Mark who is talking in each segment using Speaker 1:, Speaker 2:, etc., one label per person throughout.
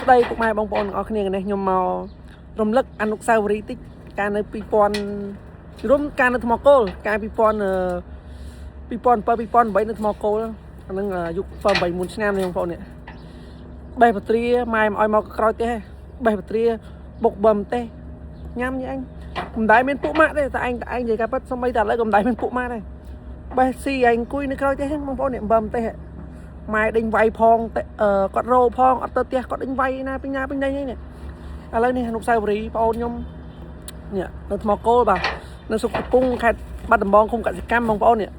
Speaker 1: ស្តីពុកម៉ែបងប្អូនទាំងអស់គ្នានេះខ្ញុំមករំលឹកអនុស្សាវរីយ៍តិចកាលនៅ2000រួមកាលនៅថ្មគោលកាល2000 2007 2008នៅថ្មគោលអាហ្នឹងអាយុ7 8 9ឆ្នាំនេះបងប្អូននេះបេះបត្រាម៉ែមិនឲ្យមកក្រោយផ្ទះទេបេះបត្រាបុកបើម្ទេសញ៉ាំញ៉ាំមិនដែលមានពួកម៉ាក់ទេតែឯងតែឯងនិយាយការពិតសំបីតែឥឡូវក៏មិនដែលមានពួកម៉ាក់ដែរបេះស៊ីឯងអង្គុយនៅក្រោយផ្ទះហ្នឹងបងប្អូននេះបើម្ទេសហ៎ ម៉ែដេញវាយផងតែអឺគាត់រោផងអត់ទៅផ្ទះគាត់ដេញវាយណាពីណាពីណីហ្នឹងនេះឥឡូវនេះអនុស្សាវរីយ៍បងអូនខ្ញុំនេះនៅថ្មគោលបាទនៅសុខកំពង់ខេត្តបាត់ដំបងឃុំកសិកម្មបងប្អូននេះ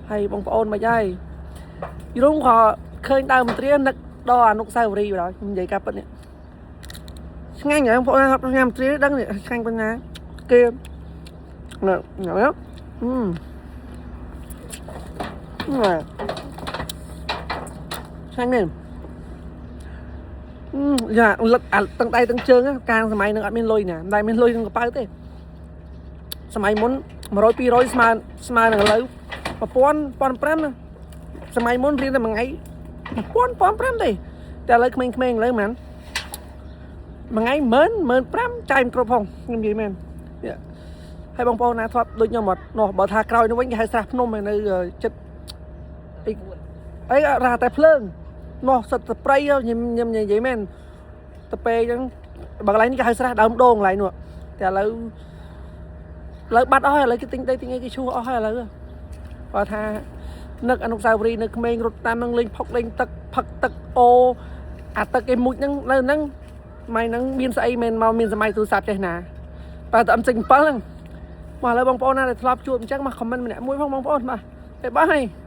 Speaker 1: ហើយបងប្អូនមិនហើយយរុងក៏ឃើញដើមត្រានឹកដល់អនុស្សាវរីយ៍បណ្ដោយខ្ញុំនិយាយការពិតនេះឆ្ងាញ់ហ៎បងប្អូនអត់ញ៉ាំត្រាដឹងនេះឆ្ងាញ់ប៉ុណ្ណាគេនេះញ៉ាំអឺអឺ ឆ្ងាញ់មែនអឺយ៉ាលឹកអាទាំងដៃទាំងជើងកាងសម័យនឹងអត់មានលុយណាមិនដែលមានលុយក្នុងកប៉ៅទេសម័យមុន100 200ស្មើស្មើនឹងឥឡូវ1000 1500ណាសម័យមុនរៀនតែមួយថ្ងៃ1000 1500ទេតែឥឡូវក្មេងៗឥឡូវហ្មងមួយថ្ងៃ10000 15000ចាយមិនគ្រប់ផងខ្ញុំនិយាយមែននេះហើយបងប្អូនណាធ្លាប់ដូចខ្ញុំអត់នោះបើថាក្រោយនោះវិញគេហៅស្រះភ្នំឯនៅចិត្តអីអីរ៉ាតែភ្លើង នោះសិតតែព្រៃខ្ញុំខ្ញុំនិយាយមែនទៅពេលអញ្ចឹងបើកន្លែងនេះគេហៅស្រះដើមដូងកន្លែងនោះតែឥឡូវឥឡូវបាត់អស់ហើយឥឡូវគេទិញដីទិញអីគេឈួរអស់ហើយឥឡូវគាត់ថានឹកអនុស្សាវរីយ៍នៅក្មេងរត់តាមនឹងលេងផុកលេងទឹកផឹកទឹកអូអាទឹកគេមុជហ្នឹងនៅហ្នឹងម៉ៃហ្នឹងមានស្អីមែនមកមានសម័យទូរស័ព្ទចេះណាបើតែអំចេញ7ហ្នឹងមកឥឡូវបងប្អូនណាដែលធ្លាប់ជួបអញ្ចឹងមក comment ម្នាក់មួយផងបងប្អូនបាទបាយបាយ។